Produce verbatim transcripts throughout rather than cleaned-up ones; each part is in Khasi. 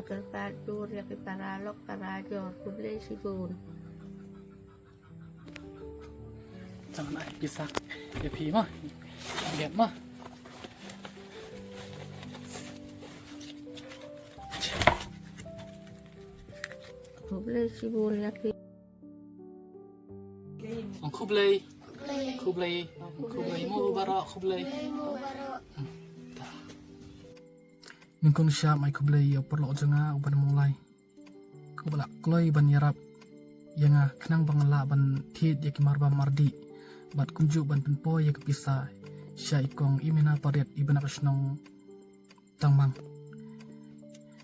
Kyrpad jur ïa ki paralok parajor, khublei shibun. Tang ai pisa ïa phi ma. Gem ma. Khublei shibun ïa phi. Khublei. Khublei. Khublei mo baroh, khublei. Nyngkong shap ai khublei ïa u paralok jong nga uba na Mawlai, uba la kloi ban ïarap ïa nga khnang ba ngan lah ban thied ïa ki marbam mardih bad kumjuh ban pynpoi ïa ka pisa sha i kong Imina Pariat iba na ka shnong Tangmang.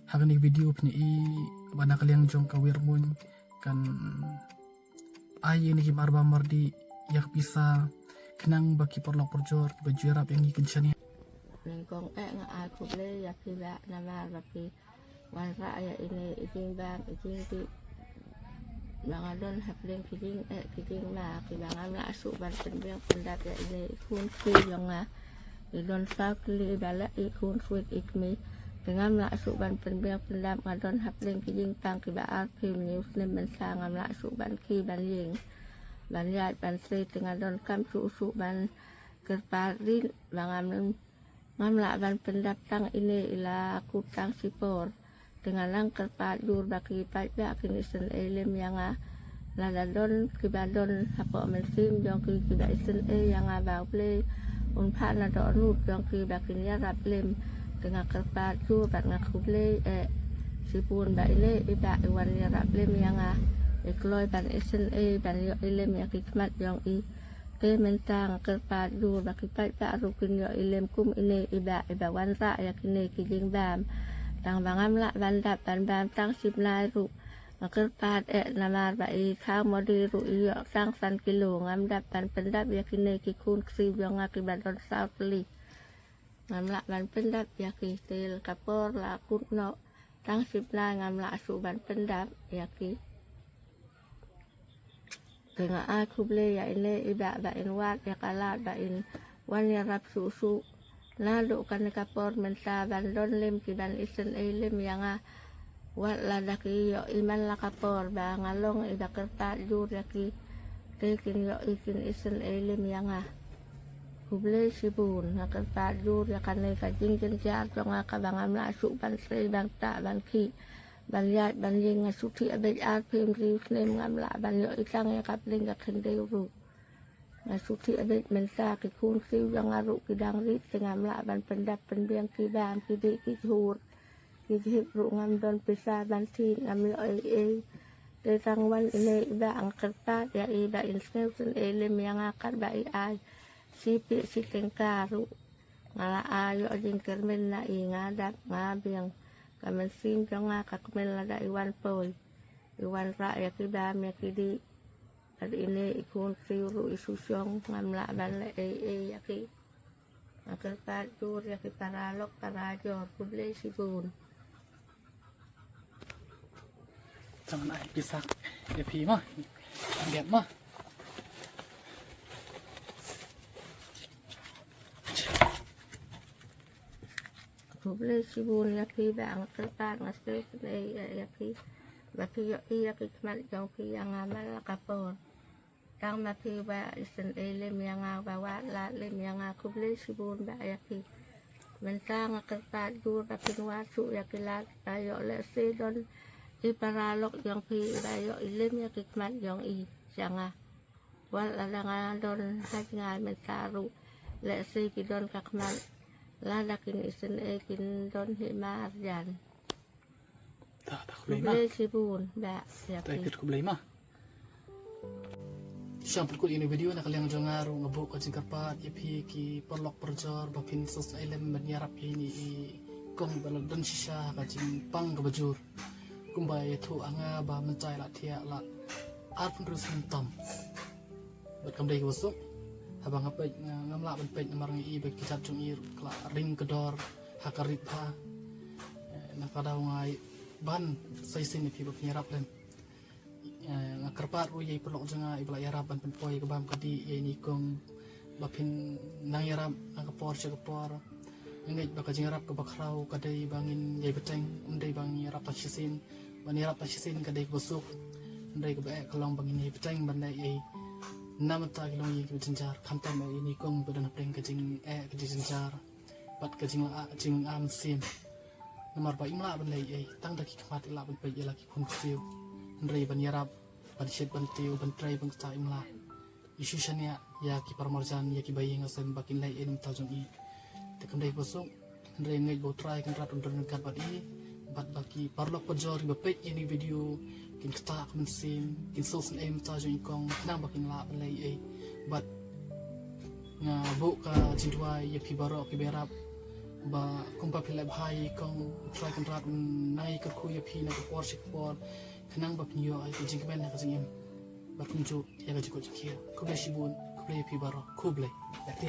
Ha kane ka video phin ïohi ba na ka liang jong ka Wirmuin kan ai ïa kine ki marbam mardih ïa ka pisa khnang ba ki paralok parajor kiba ju ïarap ïa ngi kin shaniah. Nyngkong eh nga ai khublei ïa phi ba namar ba phi wanrah ïa ine i jingbam i jingdih ba nga don hapdeng ki jingeh ki jingma kiba ngam lah shuh ban pynbiang pyndap ïa ine i khun ki jong nga. I don saw tylli ba la i khun swit i kmie. Te ngam lah shuh ban pynbiang pyndap, nga don hapdeng ki jingpang kiba arphew hynñiew snem mynta, ngam lah shuh ban khie ban ïeng ban ïaid ban trei, te nga donkam shuh shuh ban kyrpad rit ba ngam ngam lah ban pyndap tang ine i la kut tang shipor. Te nga nang kyrpad jur ba ki paidbah kin isynei lem ïa nga. Lada don kiba don hapoh mynsiem jong ki kiba isynei ïa nga ba U Blei un phah na dohnud jong ki ba kin ïarap lem. Te nga kyrpad jur bad nga khublei eh shibun ba ine i bah i wan ïarap lem ïa nga, i kloi ban isynei ban ïohi lem ïa ki khmat jong i. Te mynta nga kyrpad jur ba ki paidbah ruh kin ïohi lem kum ine i bah iba wanrah ïa kine ki jingbam. Tang ba ngam lah ban dap ban bam tang shibnai ruh. Nga kyrpad eh namar ba i khaw modi ruh i ïoh tang san kilo, ngam dap ban pyndap ïa kine ki khun ksiew jong nga kiba don saw tylli. Ngam lah ban pyndap ïa ki, te la ka por la kut noh tang shibnai ngam lah shuh ban pyndap ïa ki. Te nga ai khublei ïa ine i bah ba in wad ïa ka lad ba in wan ïarap shuh shuh. Naduh kane ka por mynta ban don lem ki ban isynei lem ïa nga. Wat lada ki ïohi man la ka por ba nga long iba kyrpad jur ïa ki, te kin ïohi kin isynei lem ïa nga. Khublei shibun, nga kyrpad jur ïa kane ka jingjynjar jong nga kaba ngam lah shuh ban trei ban ktah ban khih ban ïaid ban ïeng. Nga shu thiah beit arphew hynriew snem, ngam lah ban ïohi tang ïa ka bneng ka khyndew ruh. Nga shu thiah beit mynta, ki khun ksiew jong nga ruh ki dang rit, te ngam lah ban pyndap pynbiang ki bam ki dih ki jhur. Ki jhip ruh ngam don pisa ban thied, ngam ïoh ei ei. Te tang wan ine i bah nga kyrpad ïa i ba in sngew synei lem ïa nga katba i ai shi pik shi tyngka ruh. Nga la ai ïoh jingkyrmen na i, nga dap nga biang. Ka mynsiem jong nga ka kmen lada i wan poi, i wanrah ïa ki bam ïa ki dih. Bad ine i khun ksiew ruh i shu shong, ngam lah ban leh ei ei ïa ki. Nga kyrpad jur ïa ki paralok parajor, khublei shibun. Tang ai pisa ïa phi ma. Gem ma. Khublei shibun ïa phi, ba nga kyrpad nga sngewsynei ïa phi ba phi ïohi ïa ki khmat jong phi ïa nga man la ka por. Tang ma phi ba isynei lem ïa nga, ba wad lad lem ïa nga, khublei shibun bah ïa phi. Mynta nga kyrpad jur ba phin wad shuh ïa ki lad ba ïoh lehse don i paralok jong phi ba ïohi lem ïa ki khmat jong i sha nga. Wat lada nga don ha jngai mynta ruh, lehse ki don ka khmat, lada kin isynei kin don hi marjan. Ta ta khublei ma. Khublei shibun bah ïa phi. Ta phi khublei ma. Sngewbha pynkut ïa ine i video, na ka liang jong nga ruh nga buh ka jingkyrpad ïa phi ki paralok parajor ba phin sngewsynei lem ban ïarap ïa ine i kong ba la don shisha ha ka jingpang kaba jur. Kumba ïathuh ha nga ba mynta i la thiah la arphew hynriew snem tam. Bad kam dei kaba suk. Haba nga peit nga, ngam lah ban peit namar nga i ba ki jait jong i ruh ka la ring ka dor ha ka rit bha. Eh, na ka daw nga ai ban sa shisien ïa phi ba phin ïarap lem. Eh, nga kyrpad ruh ïa i paralok jong nga iba la ïarap ban pynpoi ïa ka bam ka dih ïa ine i kong ba phin nang ïarap na ka por sha ka por. Nga ngeit ba ka jingïarap kaba khraw ka dei ba ngin ïai bteng, ym dei ba ngin ïarap tang shisien. Ban ïarap tang shisien ka dei kaba suk. Hynrei kaba eh ka long ba ngin ïai bteng ban leh ei namar ta ki longïing kiba jynjar, khamtam eh ïa i kong ba don hapdeng ka jingeh ka jingjynjar bad ka jinglah jingam sien. Namar ba im lah ban leh ei, tang da ki khmat i lah ban peit ïa la ki khun ksiew. Hynrei ban ïarap, ban shit ban tiew, ban trei ban kta im lah. I shu shaniah ïa ki paramarjan, ïa kiba ïeng hasem ba kin leh ei namar ta jong i. Te kam dei ba suk. Hynrei ngeit ba U Trai Kynrad un don ryngkat bad i bad ba ki paralok parajor kiba peit ïa ine i video kin ktah ka mynsiem, kin sngewsynei namar ta jong i kong khnang ba kin lah ban leh ei. Bad nga buh ka jingduwai ïa phi baroh kiba ïarap ba kumba phi leh bha ïa i kong, U Trai Kynrad un nang ïakyrkhu ïa phi na ka por sha ka por khnang ba phin ïoh ïa ka jingkmen ha ka jingim bad kumjuh ïa ka jingkoit jingkhiah. Khublei shibun, khublei ïa phi baroh, khublei. Ïa phi.